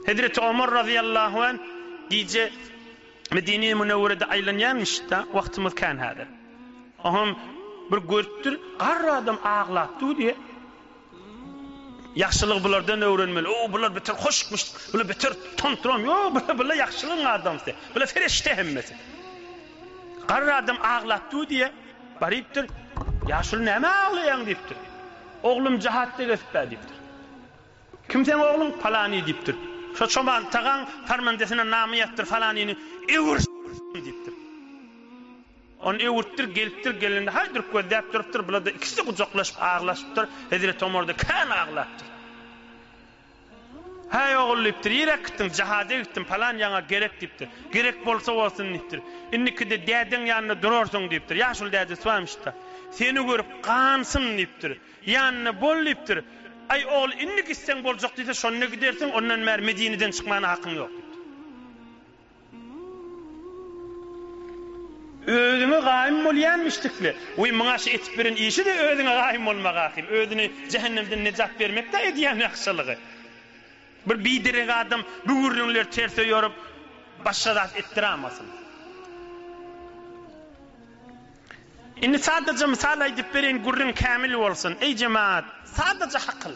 Hezreti Omar razyýallahu anh gije Medine-i Münewwerede aýlanýarmyş-da, wagtymyz kän häzir. Oňam bir görüpdir, garry adam aglap dur diýe. Ýagşylygy bulardan öwrenmeli. O, bular beter hoşmuş, bular beter tantram. Ýok, bular, bular ýagşylygyň adamsy. Bular fereşte hemmesi. Garry adam aglap dur diýe, barypdyr. Ýaşuly näme aglaýaň diýipdir. Oglum jahatda gezip-ä diýipdir. Kim seň ogluň? Palany diýipdir. Şo Çoban Tagaň farmandesine name ýazdyr falanyny öwür diýipdir. Ony öwürtdir, gelipdir, gelende haýdyryp gözläp durupdyr, bular-da ikisi gujaklaşyp aglaşypdyr, Hezreti Omar-da kän aglapdyr. Häý ogul diýipdir, nirä gitdiň? Jahada gitdim, palan ýaňa gerek diýipdir. Gerek bolsa bolsun diýipdir. Indikide dädeň ýanynda durarsyň diýipdir. Ýaşuly dädesi barmyş-da. Seni görüp gansyn diýipdir. Ýanynda bol diýipdir. Aý ogul indi gitseň boljak diýse şonda gidersiň, ondan bäri Medineden çykmana hakyň ýok diýipdir. Özüňe gaýym bolýanmyşdykly. Wiý muňa şu etip beren işi-de özüňe gaýym bolmak ahym. Özüni jähennemden nejat bermek-dä edýän ýagşylygy. Bir biderek adam bu gürrüňleri terse ýorup başga zat etdiramasyn. Indi sadaja mysal aýdyp bereýin gürrüň kämil bolsun. Eý jemaat, sadaja hakyl.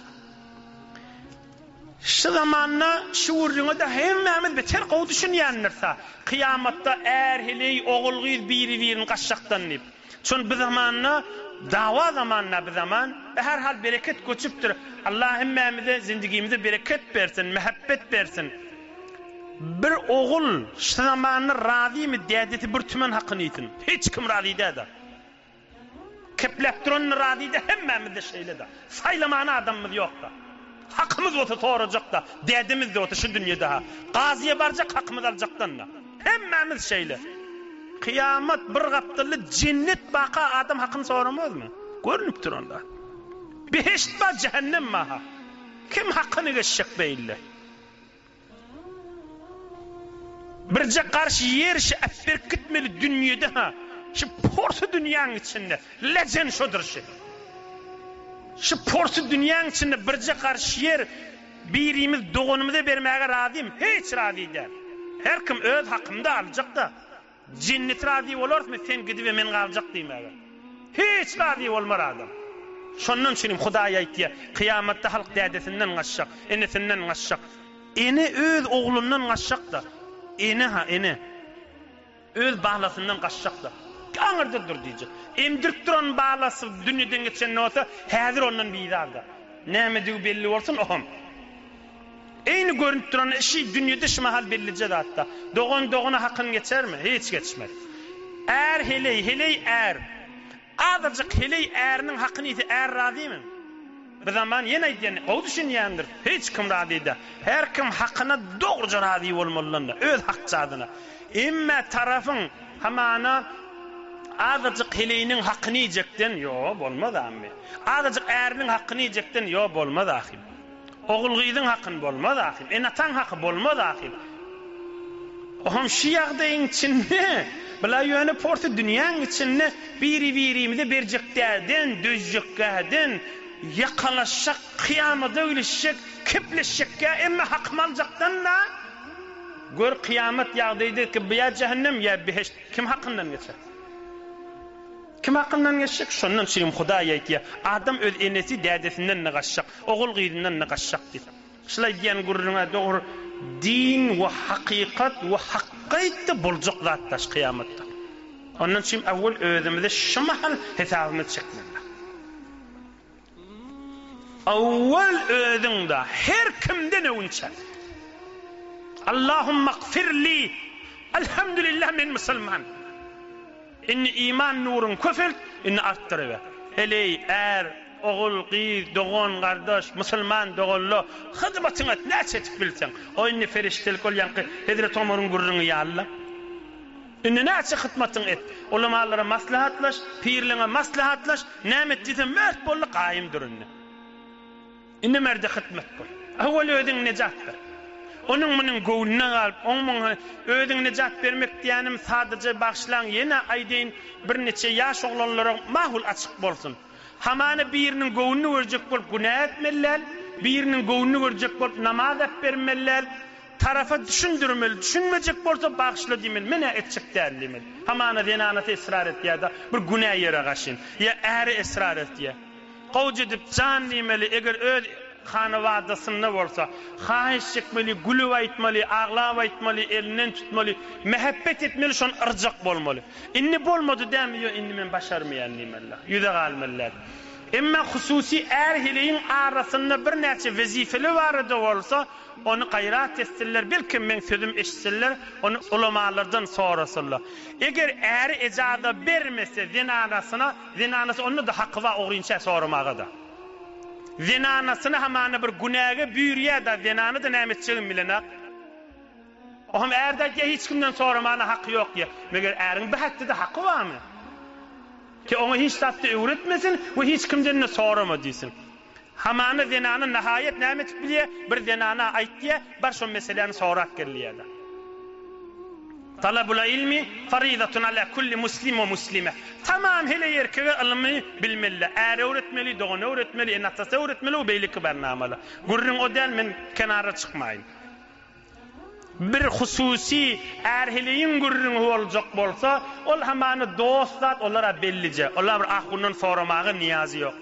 Şu zamanda şu gürrüňe-de hemmämiz beter gowy düşünýändiris-a. Kyýamatda är-heleý, ogul-gyz biri-birini gaçjakdan diýip. Şol bu zamanda dawa zamanda bu zaman. Her hal bereket göçüpdir. Allah hemmämize zindigimize bereket bersin, mähebbet bersin. Bir ogul şu zamanda razymy dädesi bir tümen hakyny iýsin. Hiç kim razy däl-de. Kepläp duranyna razy-da hemmämizde şeýle-de. Saýlamana adamymyz ýok-da. Hakymyz bolsa sorajak-da, dädemiz-de bolsa şu dünýede-ha. Gazyýa barjak hakymyzy aljakdan-da. Hemmämiz şeýle. Kyýamat bir gapdalda jennet baka adam hakyny soramazmy? Görnüp duran zat. Behişt bar, jähennem bar-ha. Kim hakyny geçjek beýle? Birje garş ýer şi äpberip gitmeli dünýede ha şi porsy dünýäň içinde lejen şodur şi. Şi porsy dünýäň içinde birje garş ýer birimiz doganymyza bermäge razymy? Hiç razy däl. Her kim öz hakymda aljakda. Jennet razy bolarysmy sen gidibe men galjak diýmäge. Hiç razy bolmar adam. Şondan üçin hem Hudaý aýtýar, kyýamatda halk dädesinden gaçjak, enesinden gaçjak. Ene öz oglundan gaçjak-da. Ene-ha, ene. Öz balasyndan gaçjak-da. Aňyrda dur diýjek. Emdirip duran balasy dünýeden geçende bolsa, häzir ondan bizar-da. Nämedigi belli bolsun oňam. Eýni görünip duran şi dünýede şu mahal bellije zatda. Dogan dogana hakyny geçermi? Hiç geçmez. Är heleý, heleý är. Azajyk heleý äriniň hakyny iýse är razymy? Bu zaman ýene aýdýan, gowy düşünýändir. Hiç kim razy däl. Her kim hakyna dogruja razy bolmalydan-da, öz hakjadyna. Emme tarapyň hamana azajyk heleýiniň hakyny iýjekden, ýo, bolmaz ammi. Azajyk äriniň hakyny iýjekden, ýo, bolmaz ahym. Ogul-gyzyň hakyny bolmaz ahym. Ene-ataň haky bolmaz ahym. Ohm şu ýagdaýyň içinde, bula ýöne porsy dünýäň içinde biri-birimize berjek däden, dözjekgäden, ýakalaşjak, kyýamada gülüşjek, kepleşjekgä, emme hakymy aljakdan-da, gör kyýamat ýagdaýda ki, bu ýa jähennem, ýa behişt, kim hakyndan geçer? Kim hakyndan geçjek? Şondan üçinem Hudaý aýtýar, Adam öz enesi, dädesinden-de gaçjak, ogul-gyzyndan-da gaçjak diýip. Şul aýdýan gürrüň-ä dogry, din we hakykat we hakgaýtda boljak zat daş kyýamatda. Ondan üçin awwal özümize şu mahal hesabymyzy çekmeli. Awwal özüň-de her kimden öwünçä. Allahummakfirli, Elhamdülillah men musulman. Indi iman nuruňy köpelt, indi artdyryber. Heleý, är, ogul, gyz, dogan, gardaş, musulman doganla hyzmatyňy et, näçe etip bilseň. O indi perişdelik ol ýaňky Hezreti Omaryň gürrüňi ýaly-la. Indi näçe hytmatyňy et. Ulamalara maslahatlaş, pirleňe maslahatlaş, näme et diýseň mert boldy, gaýym dur indi. Indi merde hytmat bol. Awwal özüňi nejat ber. Onuň munuň göwnüne galyp, oň muň özüňi nejat bermek diýýänim sadaja bagyşlaň ýene aýdaýyn birniçe ýaş oglanlara mahul açyk bolsun. Hamana biriniň göwnüni görjek bolup günä etmeli däl, biriniň göwnüni görjek bolup namaz äpbermeli däl. Tarapa düşündirmeli, düşünmejek bolsa bagyşla diýmeli, men-ä etjek däl diýmeli. Hamana zenanasy esrar etýär-de, bir günä ýere gaşyn. Ýa äri esrar etýär. Gowja edip jan diýmeli, eger öz hanabadasynda bolsa, haýyş çekmeli, gülüp aýtmaly, aglap aýtmaly, elinden tutmaly, mähebbet etmeli, şony yrjak bolmaly. Indi bolmady dämi, ýo indi men başarmaýan diýmeli. Ýüze galmaly däl. Emma hususy är-heleýiň arasynda birnäçe wezipeli barada bolsa, ony gaýrat etsinler, belkem meň sözüm eşitsinler, ony ulamalardan sorasynlar. Eger äri ejaza bermese zenanasyna, zenanasy onda-da haky bar ogrynça soramaga-da. Zenanasyny hamana bir günäge büýrýär-da, zenany-da näme etjegini bilenak. Oňam är-de aýtýar, hiç kimden soramana haky ýok diýýär. Meger äriň bu hakda-da haky barmy? Ki oňa hiç zat-da öwretmesin we hiç kimden-de sorama diýsin. Hamana zenana nahaýat näme etip bilýär? Bir zenana aýt diýýär, bar şo meseläni sorap gel diýýär-de. Talabul ilmi farizatun ala kulli muslim we muslime. Tamam heleý erkege ylmy bilmeli. Äre öwretmeli, dogana öwretmeli, ene-atasy öwretmeli we beýleki barnamalar. Gürrüň o däl, men kenara çykmaýyn. Bir hususy är-heleýiň gürrüňi boljak bolsa, ol hamana dost zat, olar-a bellije. Olar bir ahundan soramaga nyýazy ýok.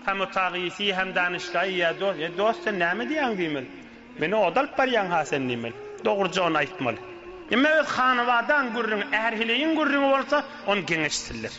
Hem otagysy, hem danyşgaýy ýa dost. E, dost, sen näme diýýäň diýmeli. Meni oda alyp barýaň-ha sen diýmeli. Dogruja ony aýtmaly. Emma öz hanabadaň gürrüňi, är-heleýiň gürrüňi bolsa, ony geňeşsinler.